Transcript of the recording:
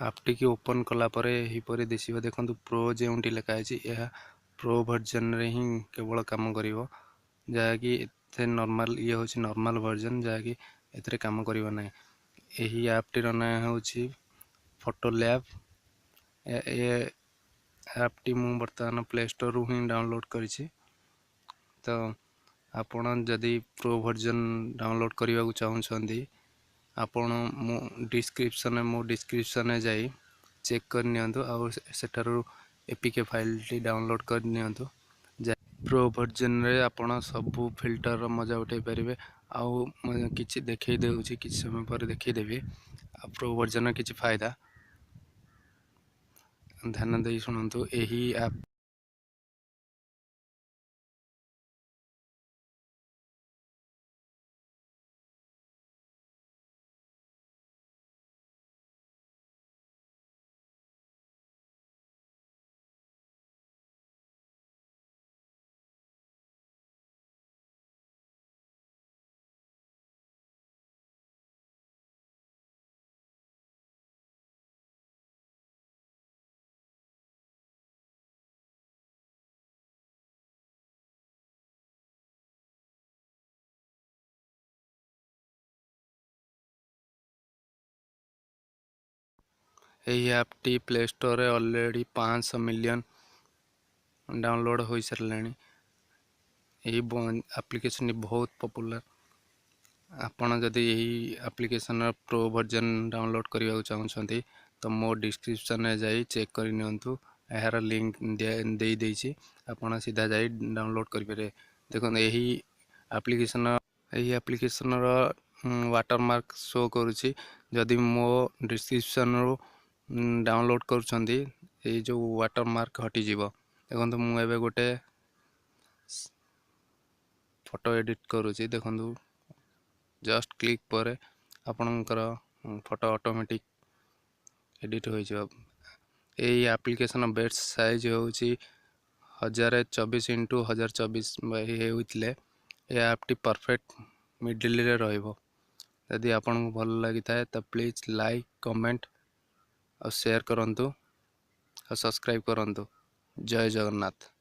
ଆପ୍ଟିକି open କଲା ପରେ ଏହିପରି ଦିଶିବ। ଦେଖନ୍ତୁ, ପ୍ରୋ ଯେଉଁଠି ଲେଖା ହେଇଛି, ଏହା ପ୍ରୋ ଭର୍ଜନରେ ହିଁ କେବଳ କାମ କରିବ, ଯାହାକି ଏଥିରେ ନର୍ମାଲ୍, ଇଏ ହେଉଛି ନର୍ମାଲ୍ ଭର୍ଜନ୍, ଯାହାକି ଏଥିରେ କାମ କରିବ ନାହିଁ। ଏହି ଆପ୍ଟିର ନାଁ ହେଉଛି ଫଟୋ ଲ୍ୟାବ୍। ଏ ଆପ୍ଟି ମୁଁ ବର୍ତ୍ତମାନ ପ୍ଲେ ଷ୍ଟୋରରୁ ହିଁ ଡାଉନଲୋଡ଼୍ କରିଛି। ତ ଆପଣ ଯଦି ପ୍ରୋ ଭର୍ଜନ୍ ଡାଉନଲୋଡ଼୍ କରିବାକୁ ଚାହୁଁଛନ୍ତି, ଆପଣ ମୁଁ ଡିସ୍କ୍ରିପ୍ସନ୍ରେ, ମୋ ଡିସ୍କ୍ରିପ୍ସନ୍ରେ ଯାଇ ଚେକ୍ କରିନିଅନ୍ତୁ ଆଉ ସେଠାରୁ ଏପିକେ ଫାଇଲ୍ଟି ଡାଉନଲୋଡ଼୍ କରିନିଅନ୍ତୁ। ପ୍ରୋ ଭର୍ଜନ୍ରେ ଆପଣ ସବୁ ଫିଲ୍ଟରର ମଜା ଉଠାଇ ପାରିବେ। ଆଉ ମୁଁ କିଛି ଦେଖାଇ ଦେଉଛି, କିଛି ସମୟ ପରେ ଦେଖାଇଦେବି ଆଉ ପ୍ରୋ ଭର୍ଜନ୍ର କିଛି ଫାଇଦା। ଧ୍ୟାନ ଦେଇ ଶୁଣନ୍ତୁ। ଏହି ଆପ୍ ଏହି ଆପ୍ଟି ପ୍ଲେ ଷ୍ଟୋରରେ ଅଲରେଡ଼ି 500 ମିଲିୟନ୍ ଡାଉନଲୋଡ଼୍ ହୋଇସାରିଲାଣି। ଏହି ଆପ୍ଲିକେସନ୍ଟି ବହୁତ ପପୁଲାର। ଆପଣ ଯଦି ଏହି ଆପ୍ଲିକେସନ୍ର ପ୍ରୋ ଭର୍ଜନ୍ ଡାଉନଲୋଡ଼୍ କରିବାକୁ ଚାହୁଁଛନ୍ତି, ତ ମୋ ଡିସ୍କ୍ରିପ୍ସନ୍ରେ ଯାଇ ଚେକ୍ କରିନିଅନ୍ତୁ। ଏହାର ଲିଙ୍କ୍ ଦେଇଦେଇଛି, ଆପଣ ସିଧା ଯାଇ ଡାଉନଲୋଡ଼୍ କରିପାରିବେ। ଦେଖନ୍ତୁ, ଏହି ଆପ୍ଲିକେସନ୍ର ୱାଟରମାର୍କ ଶୋ କରୁଛି। ଯଦି ମୋ ଡିସ୍କ୍ରିପ୍ସନ୍ରୁ ଡାଉନଲୋଡ଼୍ କରୁଛନ୍ତି, ଏଇ ଯେଉଁ ୱାଟରମାର୍କ ହଟିଯିବ। ଦେଖନ୍ତୁ, ମୁଁ ଏବେ ଗୋଟେ ଫଟୋ ଏଡ଼ିଟ୍ କରୁଛି। ଦେଖନ୍ତୁ, ଜଷ୍ଟ କ୍ଲିକ୍ ପରେ ଆପଣଙ୍କର ଫଟୋ ଅଟୋମେଟିକ୍ ଏଡ଼ିଟ୍ ହୋଇଯିବ। ଏଇ ଆପ୍ଲିକେସନ୍ ବେଷ୍ଟ ସାଇଜ୍ ହେଉଛି 1024 ଇଣ୍ଟୁ 1024 ହେଉଥିଲେ ଏ ଆପ୍ଟି ପରଫେକ୍ଟ ମିଡ଼ିଲରେ ରହିବ। ଯଦି ଆପଣଙ୍କୁ ଭଲ ଲାଗିଥାଏ, ତ ପ୍ଲିଜ୍ ଲାଇକ୍, କମେଣ୍ଟ ଆଉ ସେୟାର କରନ୍ତୁ ଆଉ ସବସ୍କ୍ରାଇବ୍ କରନ୍ତୁ। ଜୟ ଜଗନ୍ନାଥ।